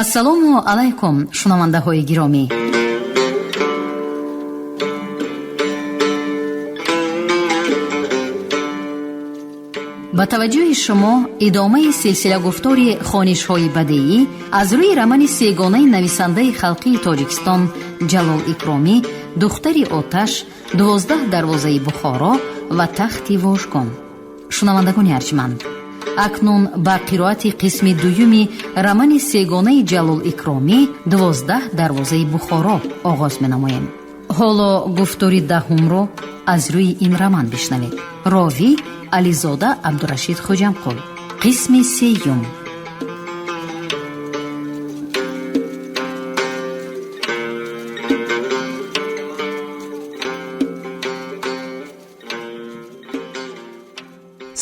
Ассалому алайкум, шунавандаҳои гиромӣ. Ба таваҷҷӯҳи шумо идомаи силсилагуфтори хонишҳои бадеӣ аз рӯи романи сегонаи нависандаи халқии Тоҷикистон Ҷалол Икромӣ «Духтари оташ», «12 дарвозаи Бухоро» ва «Тахти вожгон». Шунавандагони арҷманд, акнун ба қироати қисми дуюми романи сегонаи Ҷалол Икромӣ «12 дарвозаи Бухоро» оғоз менамоем. Ҳоло гуфтори даҳумро аз рӯи ин роман бишнавед. Ровӣ Ализода Абдурашид Хоҷамқул. Қисми сеюм.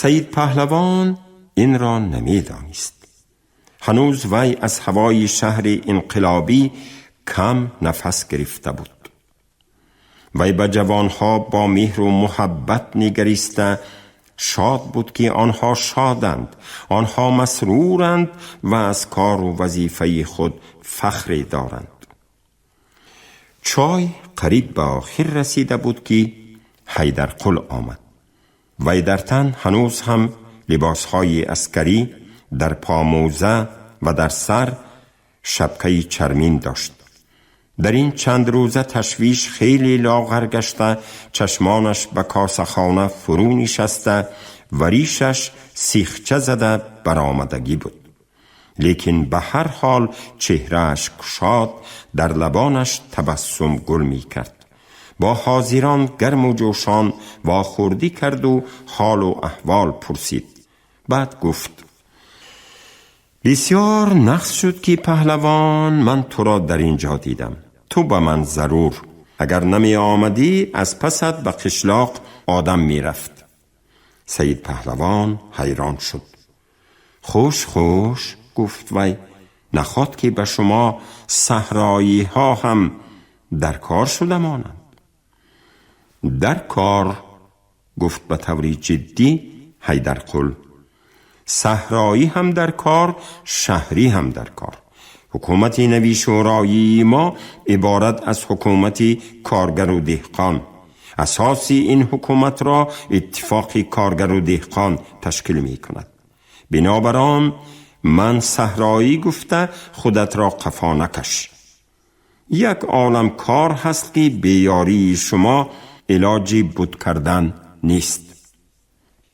Саид Паҳлавон инро намедонист. Ҳанӯз вай аз ҳавои шаҳри инқилобӣ кам нафас гирифта буд. Вай ба ҷавонҳо бо меҳру муҳаббат нигариста шод буд, ки онҳо шоданд, онҳо масруранд ва аз кору вазифаи худ фахре доранд. Чой қариб ба охир расида буд, ки Ҳайдарқул омад. Вай дар тан ҳанӯз ҳам либосҳои аскарӣ, дар помӯза ва дар сар шабкаи чармин дошт. Дар ин чанд рӯза ташвиш хеле лоғар гашта, чашмонаш ба косахона фурӯ нишаста ва ришаш сихча зада баромадагӣ буд. Лекин ба ҳар ҳол чеҳрааш кушод, дар лабонаш табассум гул мекард. Бо ҳозирон гарму ҷӯшон вохӯрдӣ карду ҳолу аҳвол пурсид. Баъд гуфт: бисёр нақс шуд, ки паҳлавон, ман туро дар ин ҷо дидам. Ту ба ман зарур. Агар намеомадӣ, аз пасат ба қишлоқ одам мерафт. Саид Паҳлавон ҳайрон шуд. Хуш, хуш, гуфт вай, наход ки ба шумо саҳроиҳо ҳам дар кор шуда монанд. Дар кор, гуфт ба таври ҷиддӣ Ҳайдарқул. Саҳроӣ ҳам дар кор, шаҳрӣ ҳам дар кор. Ҳукумати нави шӯроии мо иборат аз ҳукумати коргару деҳқон. Асоси ин ҳукуматро иттифоқи коргару деҳқон ташкил мекунад. Бинобар он ман саҳроӣ гуфта худатро қафо накаш. Як олам кор ҳаст, ки беёрии шумо илоҷи буд кардан нест.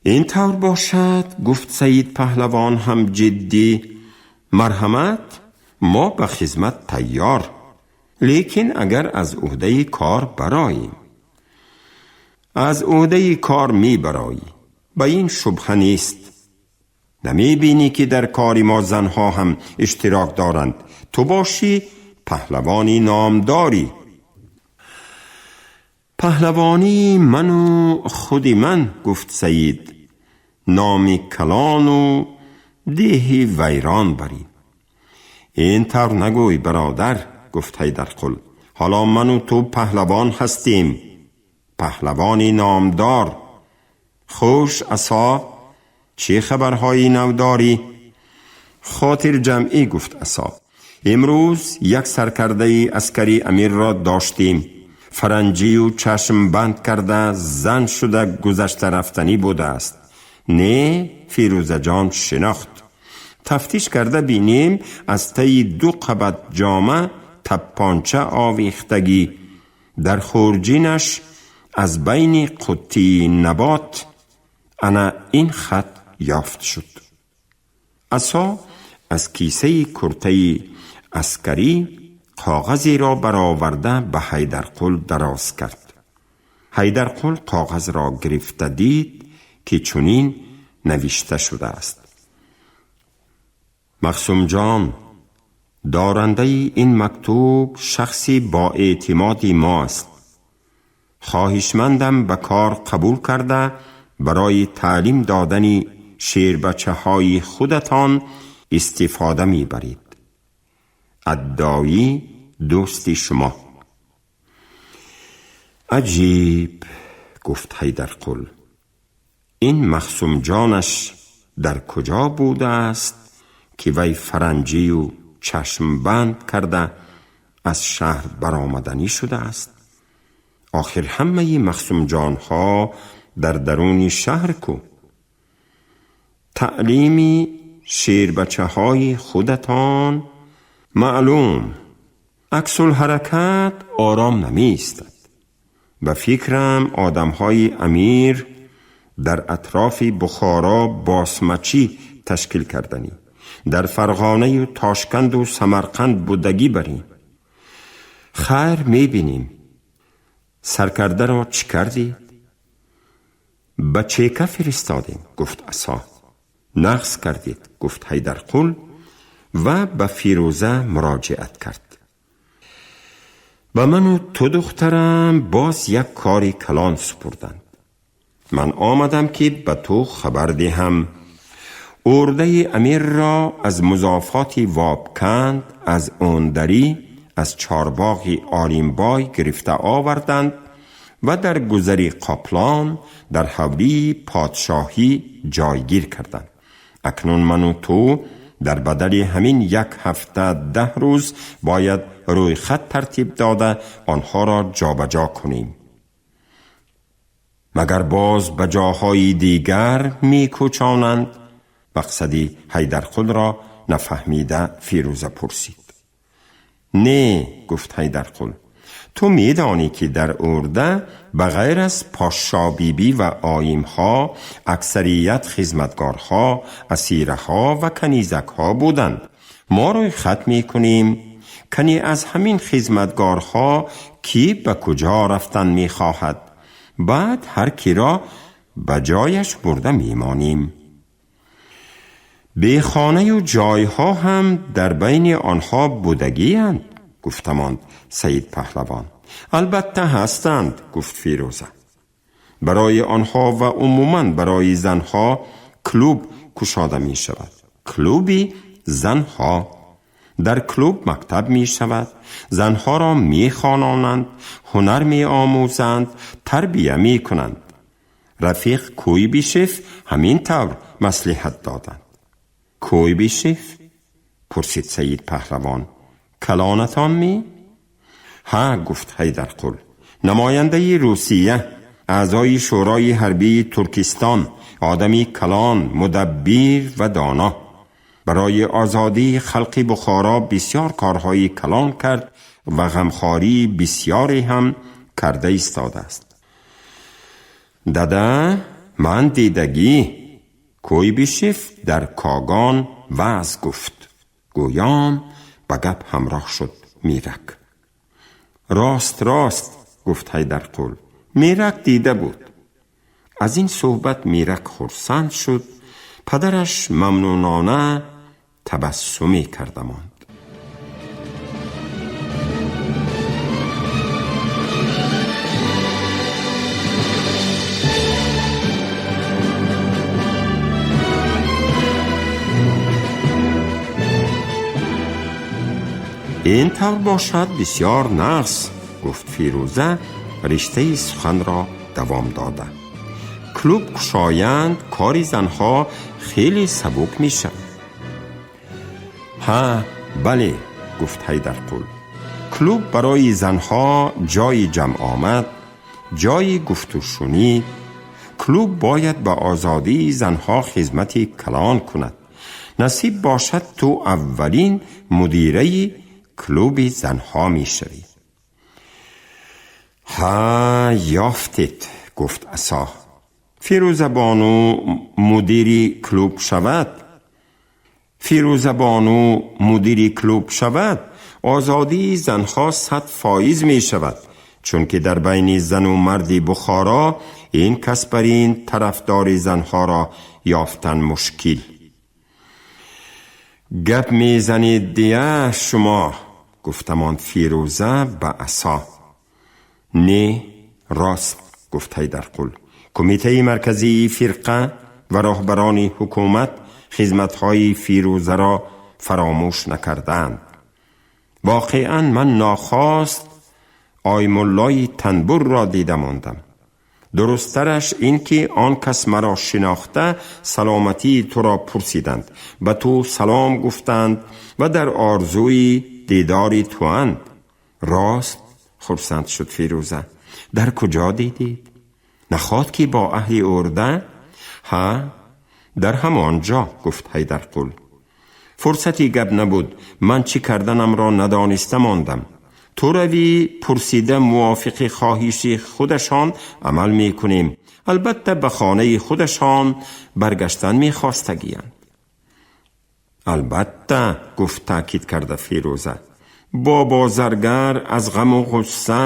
Ин тавр бошад, гуфт Саид Паҳлавон ҳам ҷиддӣ, марҳамат, мо ба хизмат тайёр, лекин агар аз ӯҳдаи кор бароем. Аз ӯҳдаи кор мебароӣ, ба ин шубҳа нест. Намебинӣ, ки дар кори мо занҳо ҳам иштирок доранд? Ту бошӣ паҳлавони номдорӣ. Паҳлавонии ману худи ман, гуфт Саид, номи калону деҳи вайрон барӣ. Ин тавр нагӯй, бародар, гуфт Ҳайдарқул. Ҳоло ману ту паҳлавон ҳастем, паҳлавони номдор. Хуш, асо, чӣ хабарҳои нав дорӣ? Хотирҷамъӣ, гуфт асо. Имрӯз як саркардаи аскари амирро доштем. Фаранҷию чашм банд карда зан шуда гузашта рафтанӣ будааст. Не, Фирӯзаҷон шинохт. Тафтиш карда бинем, аз таи ду қабат ҷома таппонча овехтагӣ, дар хурҷинаш аз байни қуттии набот ана ин хат ёфт шуд. Асо аз кисаи куртаи аскарӣ коғазеро бароварда ба Ҳайдарқул дароз кард. Ҳайдарқул коғазро гирифта дид, ки чунин навишта шудааст: Мақсумҷон, дорандаи ин мактуб шахси боэътимоди мост. Хоҳишмандам ба кор қабул карда барои таълим додани шербачаҳои худатон истифода мебаред. Аддоӣ, дӯсти шумо. Аҷиб, гуфт Ҳайдарқул, ин Мақсумҷонаш дар куҷо будааст, ки вай фаранҷию چشم بند کرده از شهر برآمدنی شده است. آخر همه مخصوم جانها در درون شهر کو. تعلیمی شیر بچه های خودتان معلوم عکس الحرکت آرام نمی ایستد. به فکرم آدم های امیر در اطراف بخارا باسمچی تشکیل کردنی، در فرغانه و تاشکند و سمرقند بودگی بریم. خیر میبینیم. سرکرده را چی کردید؟ به چیکه فرستادیم، گفت عصا. نقص کردید، گفت حیدرقل و به فیروزه مراجعت کرد. به من و تو دخترم باز یک کاری کلان سپردند. من آمدم که به تو خبر دهم. ارده امیر را از مضافات وابکند، از اوندری، از چارباغ آریمبای گرفته آوردند و در گذری قاپلان در حولی پادشاهی جایگیر کردند. اکنون من و تو در بدل همین 1 هفته 10 روز باید روی خط ترتیب داده آنها را جابجا کنیم. مگر باز به جاهای دیگر می کوچانند؟ مقصدی حیدرقل را نفهمیده فیروزه پرسید. نه، گفت حیدرقل، تو میدانی که در ارده بغیر از پاشا بیبی و آیمها اکثریت خدمتگارها، اسیرها و کنیزکها بودند. ما روی خط میکنیم کنی از همین خدمتگارها کی به کجا رفتن میخواهد، بعد هر کی را به جایش برده میمانیم. به خانه و جایها هم در بین آنها بودگی اند، گفتماند سید پهلوان. البته هستند، گفت فیروزه. برای آنها و عموماً برای زنها کلوب کشاده می شود. کلوبی زنها. در کلوب مکتب می شود. زنها را می خوانانند، هنر می آموزند، تربیه می کنند. رفیق کویبیشف همین طور مصلحت دادند. کویبیشف؟ پرسید سید پهلوان. کلانتان می؟ ها، گفت حیدرقل. نماینده روسیه، اعضای شورای حربی ترکستان، آدمی کلان، مدبیر و دانا. برای آزادی خلق بخارا بسیار کارهای کلان کرد و غمخواری بسیاری هم کرده ایستاده است. دادا من دیدگی کویبیشف در کاگان وعظ گفت. گویان به گپ همراه شد میرک. راست راست، گفت حیدرقل. میرک دیده بود. از این صحبت میرک خرسند شد. پدرش ممنونانه تبسمی کرده ماند. این طور باشد بسیار نقص، گفت فیروزه رشته سخن را دوام داده. کلوب کشایند کاری زنها خیلی سبک می شود. ها بله، گفت حیدرقل. کلوب برای زنها جای جمع آمد، جای گفت و شنید. کلوب باید به آزادی زنها خدمت کلان کند. نصیب باشد تو اولین مدیره کلوب زنها می شوی. ها یافتید، گفت عصا. فیروزه بانو مدیری کلوب شود. فیروزه بانو مدیری کلوب شود، آزادی زنها 100 فایز می شود، چون که در بین زن و مردی بخارا این کس بر این طرفدار زنها را یافتن مشکل. گپ می زنید دیه شما، گفتمان فیروزه به عصا. نه راست، گفت حیدرقل. کمیته مرکزی فرقه و راهبران حکومت خدمت‌های فیروزه را فراموش نکردند. واقعا من ناخواست آی ملای تنبور را دیده ماندم. Дурусттараш ин ки он кас маро шинохта, саломатии туро пурсиданд, ба ту салом гуфтанд ва дар орзуи дидори туанд. Рост, хурсанд шуд Фирӯза. Дар куҷо дидед? Наход ки бо аҳли урда? Ҳа, дар ҳамон ҷо, гуфт Ҳайдарқул. Фурсати гап набуд, ман чӣ карданамро надониста мондам. Ту равӣ пурсида, мувофиқи хоҳиши худашон амал мекунем. Албатта ба хонаи худашон баргаштан мехостагиянд. Албатта, гуфт таъкид карда Фирӯза. Бобо Заргар аз ғаму ғусса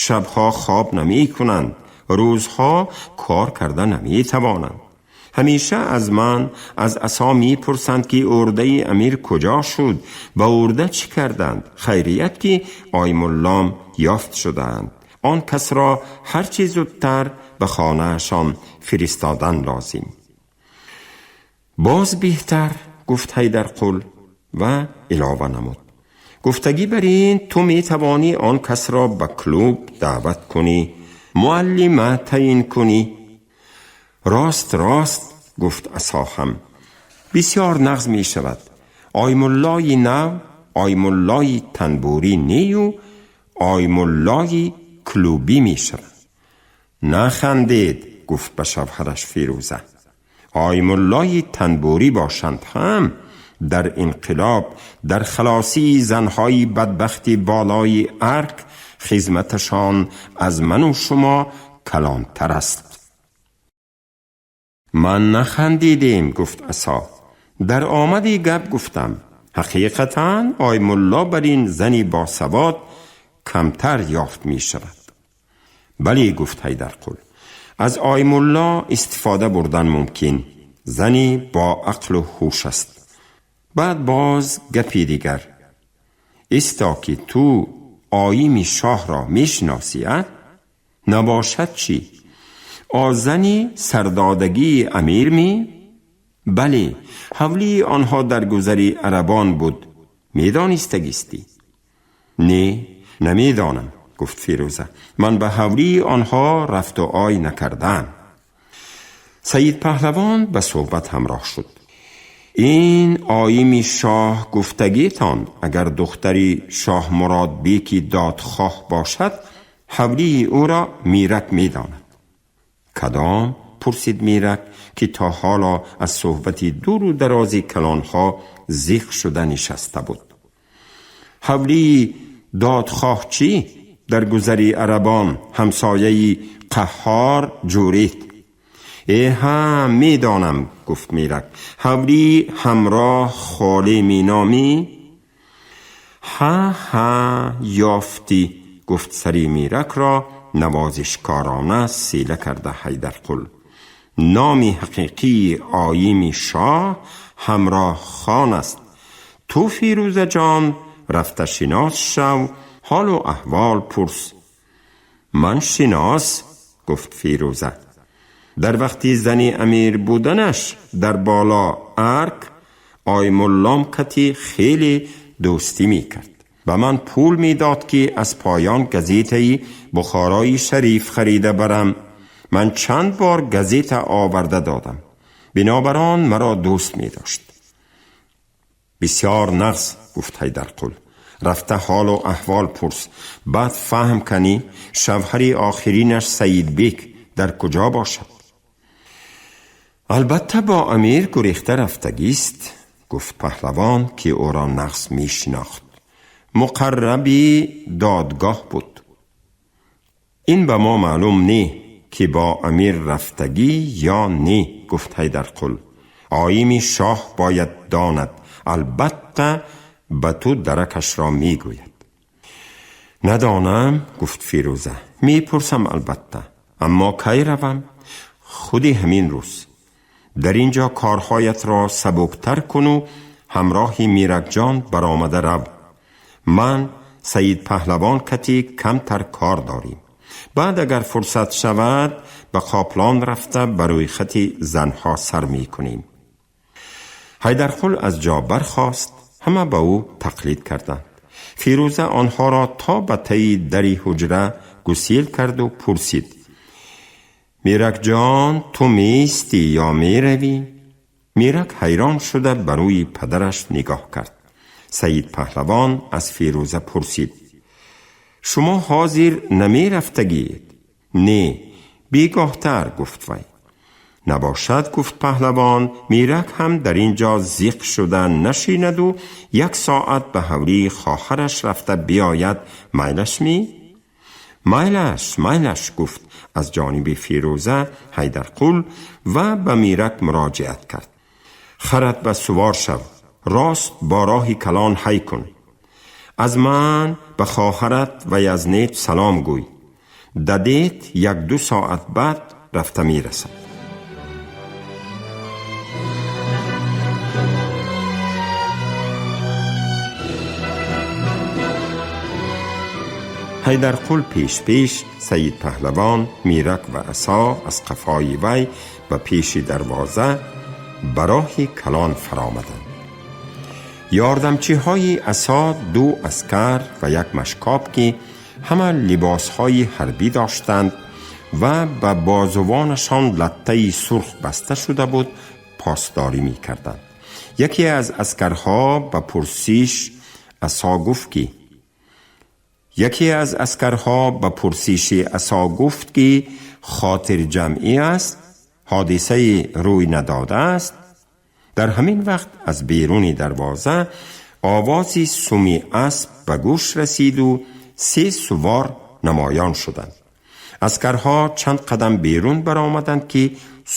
шабҳо хоб намекунанд, рӯзҳо кор карда наметавонанд. Ҳамеша аз ман, аз Асо мепурсанд, ки урдаи амир куҷо шуд, ба урда чӣ карданд. Хайрият ки Ой Муллом ёфт шудаанд. Он касро ҳарчи зудтар ба хонаашон фиристодан лозим. Боз беҳтар, гуфт Ҳайдарқул ва илова намуд: гуфтагӣ бар ин, ту метавонӣ он касро ба клуб даъват кунӣ, муаллима таъин кунӣ. Рост, рост, гуфт Асо ҳам. Бисёр нағз мешавад. Ой Муллои нав Ой Муллои танбурӣ нею, Ой Муллои клубӣ мешавад. Нахандед, гуфт ба шавҳараш Фирӯза. Ой Муллои танбурӣ бошанд ҳам, дар инқилоб, дар халосии занҳои бадбахти болои арк хизматашон аз ману шумо калонтар аст. Ман нахандидем, гуфт Асо. Дар омади гап гуфтам. Ҳақиқатан Ой Мулло бар ин зани босавод камтар ёфт мешавад. Бале, гуфт Ҳайдарқул. Аз Ой Мулло истифода бурдан мумкин. Зани бо ақлу ҳуш аст. Баъд боз гапи дигар. Исто, ки ту оими шоҳро мешиносӣ, а? Набошад чӣ? Озани сардодагии амир ми? Бале, ҳавлии онҳо дар гузари арабон буд. Медонистагистӣ? Не, намедонам, гуфт Фирӯза. Ман ба ҳавлии онҳо рафту ой накардаам. Саид Паҳлавон ба суҳбат ҳамроҳ шуд. Ин оими шоҳ гуфтагитон, агар духтари Шоҳ Муродбеки додхоҳ бошад, ҳавлии ӯро Мирак медонад. Кадом? Пурсид Мирак, ки то ҳоло аз суҳбати дуру дарози калонҳо зиқ шуда нишаста буд. Ҳавлии додхоҳ чӣ? Дар гузари арабон, ҳамсояи Қаҳҳор Ҷурид. Э ҳа, медонам, гуфт Мирак. Ҳавлии ҳамроҳ Холе Миномӣ? Ҳа, ҳа, ёфтӣ, гуфт сари Миракро навозишкорона села карда Ҳайдарқул. Номи ҳақиқии оими шоҳ Ҳамроҳ Хон аст. Ту, Фирӯзаҷон, рафта шинос шав, ҳолу аҳвол пурс. Ман шинос, гуфт Фирӯза. Дар вақти зани амир буданаш дар боло арк Ой Муллом кати хеле дӯстӣ мекард. Ба ман пул медод, ки аз поён газетаи Бухорои Шариф харида барам. Ман чанд бор газета оварда додам. Бинобар он маро дӯст медошт. Бисёр нағз, гуфт Ҳайдарқул. Рафта ҳолу аҳвол пурс, баъд фаҳм канӣ, шавҳари охиринаш Саидбек дар куҷо бошад. Албатта бо амир гурехта рафтагист, гуфт паҳлавон, ки ӯро нағз мешинохт. Муқарраби додгоҳ буд. Ин ба мо маълум не, ки бо амир рафтагӣ ё не, гуфт Ҳайдарқул. Оими шоҳ бояд донад. Албатта ба ту даракашро мегӯяд. Надонам, гуфт Фирӯза. Мепурсам албатта. Аммо кай равам? Худи ҳамин рӯз. Дар ин ҷо корҳоятро сабуктар куну ҳамроҳи Миракҷон баромада рав. Ман Саид Паҳлавон кати камтар кор дорем. Баъд агар фурсат шавад, ба Қоплон рафта ба рӯйхати занҳо сар мекунем. Ҳайдарқул аз ҷо бархост, ҳама ба ӯ тақлид карданд. Фирӯза онҳоро то ба таи дари ҳуҷра гусел карду пурсид: Мирак ҷон, ту меистӣ ё меравӣ? Мирак ҳайрон шуда ба рӯи падараш нигоҳ кард. Саид Паҳлавон аз Фирӯза пурсид: шумо ҳозир намерафтагиед? Не, бегоҳтар, гуфт вай. Набошад, гуфт паҳлавон, Мирак ҳам дар ин ҷо зиқ шуда нашинаду як соат ба ҳавлии хоҳараш рафта биёяд, майлаш ми? Майлаш, майлаш, гуфт аз ҷониби Фирӯза Ҳайдарқул ва ба Мирак муроҷиат кард. Харат ба сувор шав, рост бо роҳи калон ҳай кун. Аз ман ба хоҳарат ва Язнет салом гӯй. Дадет як-ду соат баъд рафта мерасад. Ҳайдарқул пеш-пеш, Саид Паҳлавон, Мирак ва Асо аз қафои вай ба пеши дарвоза ба роҳи калон фаромаданд. Ёрдамчиҳои Асо ду аскар ва як машкоб, ки ҳама либосҳои ҳарбӣ доштанд ва ба бозувонашон латтаи сурх баста шуда буд, посдорӣ мекарданд. Яке аз аскарҳо ба пурсиш Асо гуфт ки яке аз аскарҳо ба пурсиши Асо гуфт, ки хотирҷамъӣ аст, ҳодисае рӯй надодааст. Дар ҳамин вақт аз беруни дарвоза овози суми асп ба гӯш расиду се сувор намоён шуданд. Аскарҳо чанд қадам берун баромаданд, ки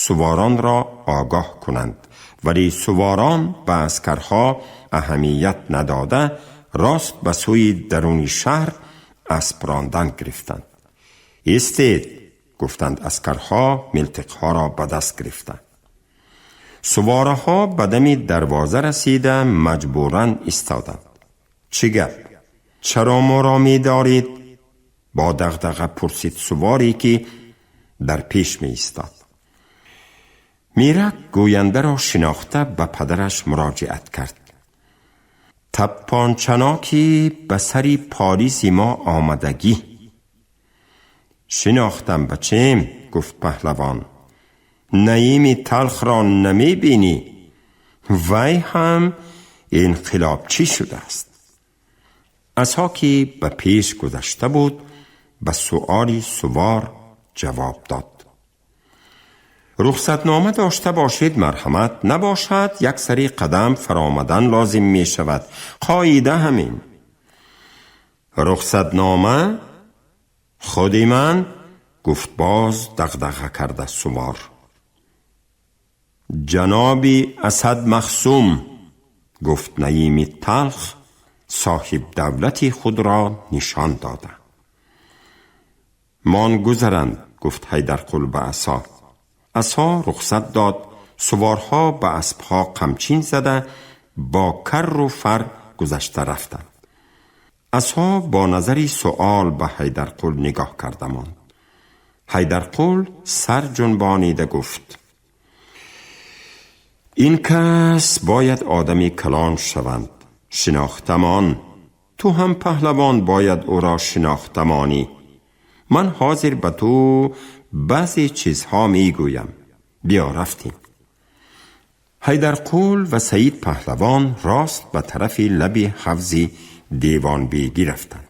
суворонро огоҳ кунанд, вале суворон ба аскарҳо аҳамият надода, рост ба сӯи даруни шаҳр асп рондан гирифтанд. Истед, гуфтанд аскарҳо милтиқҳоро ба даст гирифта. Сувораҳо ба дами дарвоза расида маҷбуран истоданд. Чӣ гап? Чаро моро медоред? Бо дағдаға пурсид суворе, ки дар пеш меистод. Мирак гӯяндаро шинохта ба падараш муроҷиат кард. Таппончаноки ба сари полиси мо омадагӣ. Шинохтам, бачем, гуфт паҳлавон. Наими талхро намебинӣ? Вай ҳам инқилобчӣ шудааст. Асо, ки ба пеш гузашта буд, ба суоли сувор ҷавоб дод. Рухсатнома дошта бошед, марҳамат, набошад, як сари қадам фаромадан лозим мешавад. Қоида ҳамин. Рухсатнома? Худи ман, гуфт боз дағдаға карда сувор. Ҷаноби Асад Махсум, гуфт Наими талх, соҳиб давлати худро нишон дода. Мон гузаранд, гуфт Ҳайдарқул ба Асо. Асо рухсат дод. Суворҳо ба аспҳо қамчин зада бо карру фар гузашта рафтанд. Асо бо назари суол ба Ҳайдарқул нигоҳ карда монд. Ҳайдарқул сар ҷунбонида гуфт: ин кас бояд одами калон шаванд. Шинохтамон. Ту ҳам, паҳлавон, бояд ӯро шинохтамонӣ. Ман ҳозир ба ту баъзе чизҳо мегӯям. Биё, рафтем. Ҳайдарқул ва Саид Паҳлавон рост ба тарафи лаби ҳавзи Девонбегӣ рафтанд.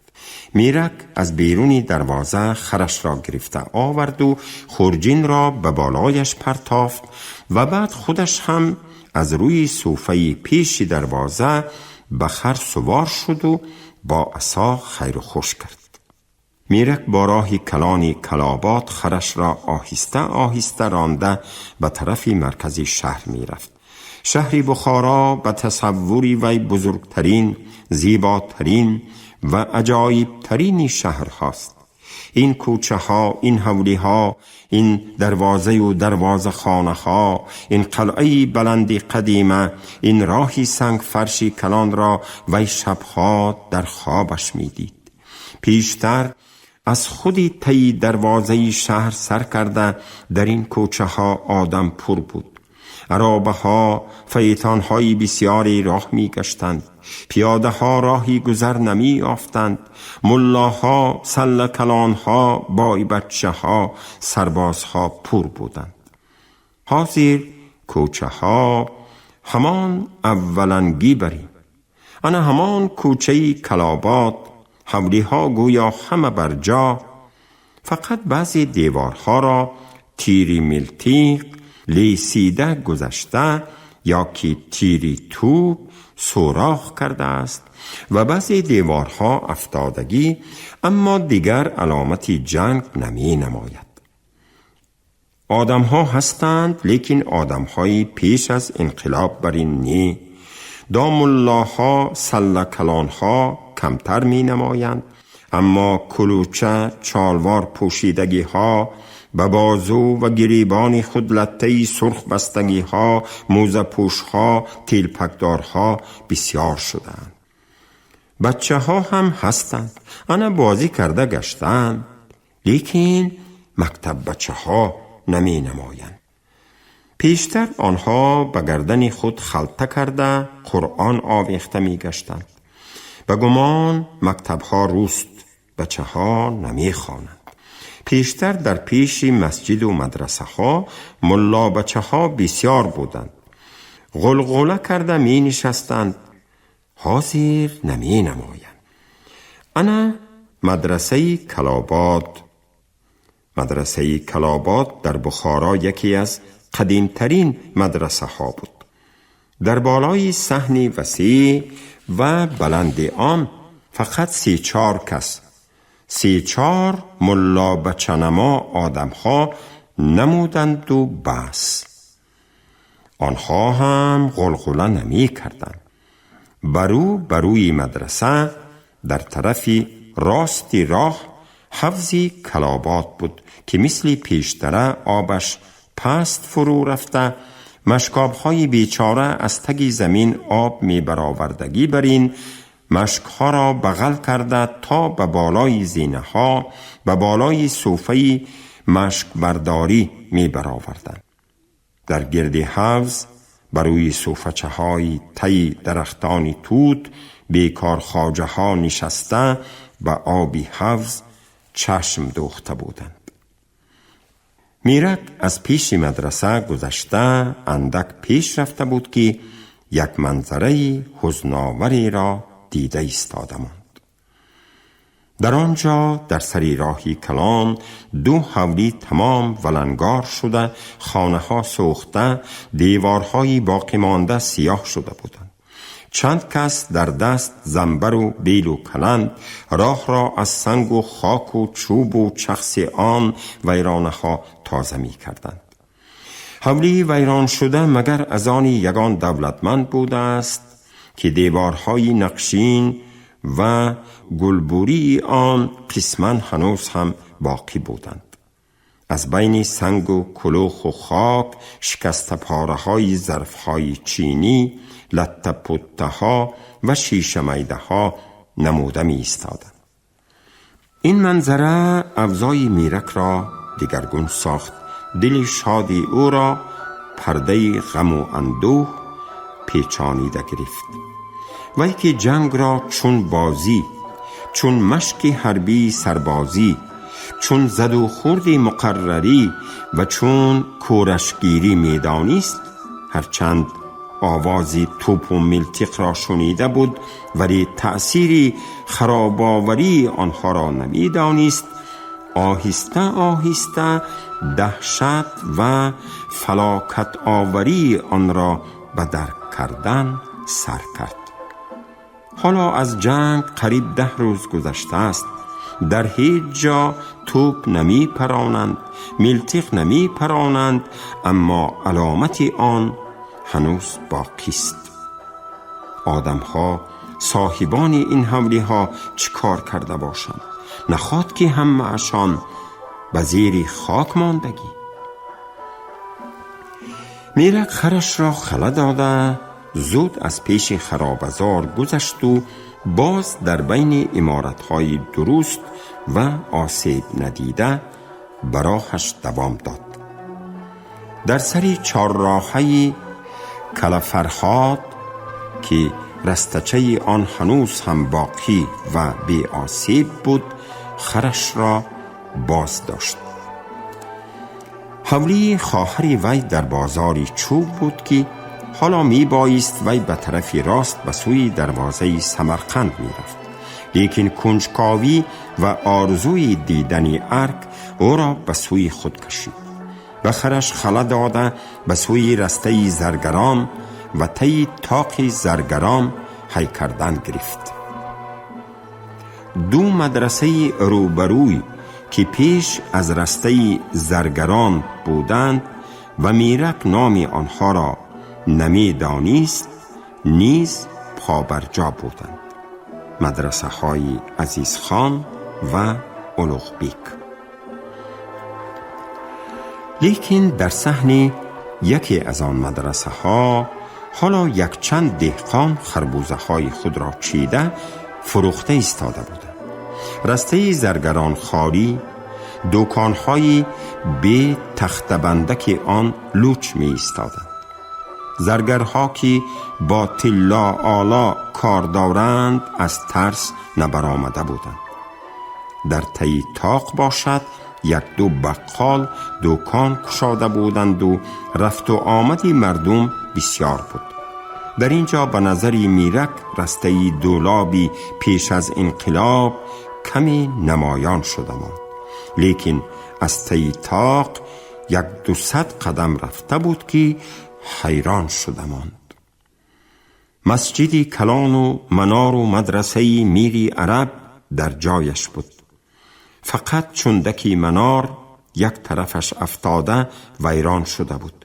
Мирак аз беруни дарвоза харашро гирифта оварду хурҷинро ба болояш партофт ва баъд худаш ҳам аз рӯи суфаи пеши дарвоза ба хар сувор шуду бо асо хайру хуш кард. Мирак бо роҳи калони Калобот харашро оҳиста оҳиста ронда ба тарафи маркази шаҳр мерафт. Шаҳри Бухоро ба тасаввури вай бузургтарин, зеботарин ва аҷоибтарини шаҳрҳост. Ин кӯчаҳо, ин ҳавлиҳо, ин дарвозаю дарвозахонаҳо, ин қалъаи баланди қадима, ин роҳи сангфарши калонро вай шабҳо дар хобаш медид. Пештар аз худи таи дарвозаи шаҳр сар карда дар ин кӯчаҳо одам пур буд. عرابه ها، فیتان های بسیاری راه می گشتند، پیاده ها راهی گذر نمی یافتند، ملاها، سله کلان ها، بای بچه ها، سربازها پر بودند. حاضر کوچه ها همان اولنگی بری، انا همان کوچه کلابات، حولی ها گویا همه بر جا، فقط بعضی دیوارها را تیری ملتیق لیسیده گذشته یا که تیری توپ سوراخ کرده است و بعضی دیوارها افتادگی، اما دیگر علامت جنگ نمی نماید. آدم ها هستند، لیکن آدم های پیش از انقلاب بر این نی. داملاها، سله کلان ها کمتر می نمایند، اما کلوچه چالوار پوشیدگی ها، به بازو و گریبان خود لطه‌ای سرخ بستگی ها، موزه پوش ها، تیلپکدار ها بسیار شدند. بچه ها هم هستند، انا بازی کرده گشتند، لیکن مکتب بچه ها نمی نمایند. پیشتر آنها به گردن خود خلطه کرده قرآن آویخته می گشتند. به گمان مکتب ها روست، بچه ها نمی خوانند. پیشتر در پیش مسجد و مدرسه ها ملا بچه ها بسیار بودند، غلغله کرده می نشستند، حاضر نمی نمایند. انا مدرسه کلاباد. مدرسه کلاباد در بخارا یکی از قدیمترین مدرسه ها بود. در بالای صحن وسیع و بلند آن فقط 34 کس، 34 ملا بچنما آدم ها نمودند و بس. آنها هم غلغله نمی کردند. بروی مدرسه در طرف راست راه حوض کلابات بود که مثل پیشتره آبش پست فرو رفته، مشکابهای بیچاره از تگی زمین آب می برآوردگی برین مشکها را بغل کرده تا به بالای زینه ها، به بالای صوفه مشک برداری می برآوردند. در گرد حوض بروی صوفچه های تی درختان توت بیکار خواجه ها نشسته به آبی حوض چشم دوخته بودند. میرک از پیش مدرسه گذشته اندک پیش رفته بود که یک منظره حزناوری را دیده ایستاده ماند. در آنجا در سری راهی کلان دو حولی تمام ولنگار شده، خانه ها سوخته، دیوارهای باقی مانده سیاه شده بودند. چند کس در دست زنبر و بیل و کلند راه را از سنگ و خاک و چوب و چخص آن ویرانه ها تازه می کردند. حولی ویران شده مگر از آن یگان دولتمند بوده است که دیوارهای نقشین و گلبوری آن قسما هنوز هم باقی بودند. از بین سنگ و کلوخ و خاک شکسته پاره های ظرف های چینی، لته پته ها و شیشه میده ها نموده می ایستادند. این منظره اوضاع میرک را دیگرگون ساخت. دل شادی او را پرده غم و اندوه پیچانیده گرفت. وی که جنگ را چون بازی، چون مشک حربی سربازی، چون زد و خورد مقرری و چون کورشگیری میدانست، هرچند آوازی توپ و ملتیق را شنیده بود ولی تأثیری خراباوری آنها را نمیدانست، آهسته آهسته دهشت و فلاکت آوری آن را به درک کردن سر کرد. حالا از جنگ قریب 10 روز گذشته است. در هیچ جا توپ نمی پرانند، ملتیق نمی پرانند، اما علامت آن هنوز باقی است. آدم ها، صاحبان این حولی ها چیکار کرده باشند؟ نخواد که همه اشان به زیر خاک ماندگی. میرک خرش را خله داده زود از پیش خرابزار گذشت و باز در بین عمارت‌های درست و آسیب ندیده براهش دوام داد. Дар сари чорроҳаи Калафарҳод ки растачаи он ҳанӯз ҳам боқӣ ва беосиб буд, хараш ро боз дошт. Ҳавлии хоҳари вай дар бозори чӯб буд ки ҳоло мебоист вай ба тарафи рост ба сӯи дарвозаи Самарқанд мерафт. Лекин кунҷковӣ ва орзуи дидани арк ӯро ба сӯи худ кашид. Ба хараш хала дода ба сӯи растаи Заргарон ва таи тоқи Заргарон ҳай кардан гирифт. Ду мадрасаи рӯбарӯй ки пеш аз растаи Заргарон буданд ва Мирак номи онҳоро намедонист, низ побарҷо буданд: мадрасаҳои Азизхон ва Улуғбек. Лекин дар саҳни яке аз он мадрасаҳо ҳоло якчанд деҳқон харбузаҳои худро чида фурӯхта истода буданд. Растаи Заргарон холӣ, дуконҳои бе тахтабандаки он луч меистоданд. Заргарҳо ки бо тилло оло кор доранд, аз тарс набаромада буданд. Дар таи тоқ бошад як ду баққол дукон кушода буданду рафту омади мардум бисёр буд. Дар ин ҷо ба назари Мирак растаи дӯлоби пеш аз инқилоб каме намоён шуда монд. Лекин аз таи тоқ як дусад қадам рафта буд ки ҳайрон шуда монд. Масҷиди калону манору мадрасаи Мири Араб дар ҷояш буд. Фақат чундаки манор як тарафаш афтода вайрон шуда буд.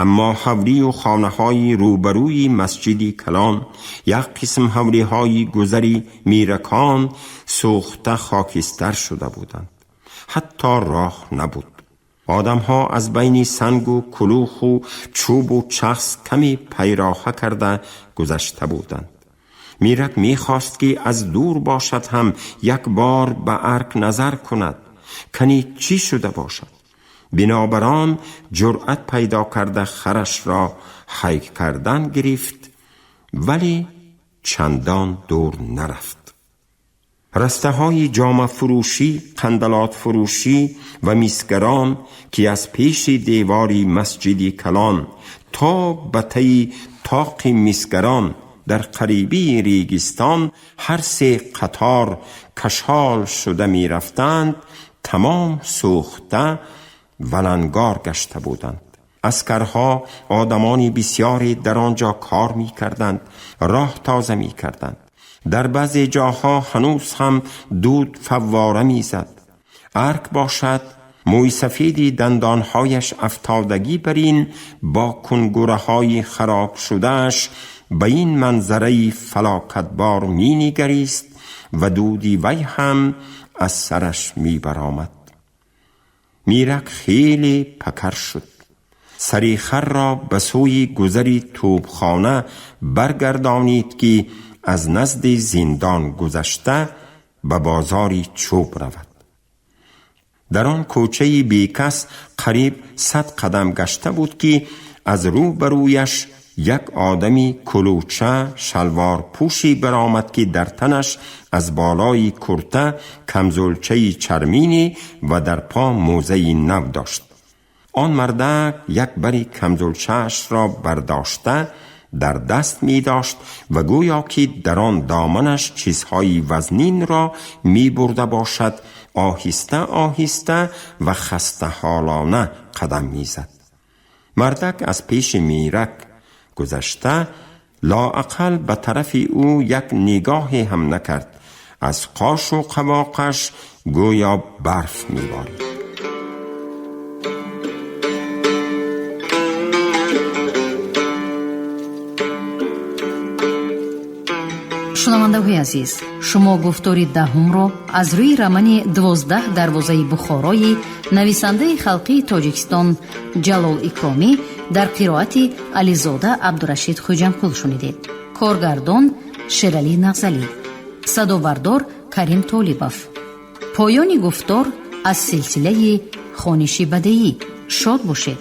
Аммо ҳавлию хонаҳои рӯбарӯи масҷиди калон, як қисм ҳавлиҳои гузари миракон сӯхта хокистар шуда буданд. Ҳатто роҳ набуд. Одамҳо аз байни сангу кулуху чӯбу чахс каме пайроҳа карда гузашта буданд. Мирак мехост ки аз дур бошад ҳам як бор ба арк назар кунад, кани чӣ шуда бошад. Бинобар он ҷуръат пайдо карда харашро ҳай кардан гирифт, вале чандон дур нарафт. Растаҳои ҷомафурӯшӣ, қандалотфурӯшӣ ва мисгарон ки аз пеши девори масҷиди калон то ба таи тоқи мисгарон дар қарибии регистон ҳар се қатор кашол шуда мерафтанд, тамом сӯхта валангор гашта буданд. Аскарҳо, одамони бисёре дар он ҷо кор мекарданд, роҳ тоза мекарданд. Дар баъзе ҷоҳо ҳанӯз ҳам дуд фаввора мезад. Арк бошад мӯйсафеди дандонҳояш афтодагӣ бар ин бо кунгураҳои хароб шудааш ба ин манзараи фалокатбор менигарист ва дуди вай ҳам аз сараш мебаромад. Мирак хеле пакар шуд. Сари харро ба сӯи гузари тӯбхона баргардонид ки аз назди зиндон гузашта ба бозори чӯб равад. Дар он кӯчаи бекас қариб 100 қадам гашта буд ки аз рӯ ба рӯяш як одами кулуча шалворпӯшӣ баромад ки дар танаш аз болои курта камзулчаи чарминӣ ва дар по мӯзаи нав дошт. Он мардак як бари камзулчаашро бардошта дар даст медошт ва гӯё ки дар он доманаш чизҳои вазнинро мебурда бошад, оҳиста оҳиста ва хастаҳолона қадам мезад. Мардак аз пеши Мирак гузашта лоақал ба тарафи ӯ як нигоҳе ҳам накард. Аз қошу қавоқаш гӯё барф меборид. Шунавандаҳои азиз, шумо гуфтори даҳумро аз рӯи романи 12 дарвозаи Бухорои нависандаи халқии Тоҷикистон Ҷалол Икромӣ дар қироати Ализода Абдурашид Хуҷамқул шунидед. Коргардон Шералӣ Нағзалӣ, садобардор Карим Толибов. Поёни гуфтор аз силсилаи хониши бадеӣ. Шод бошед.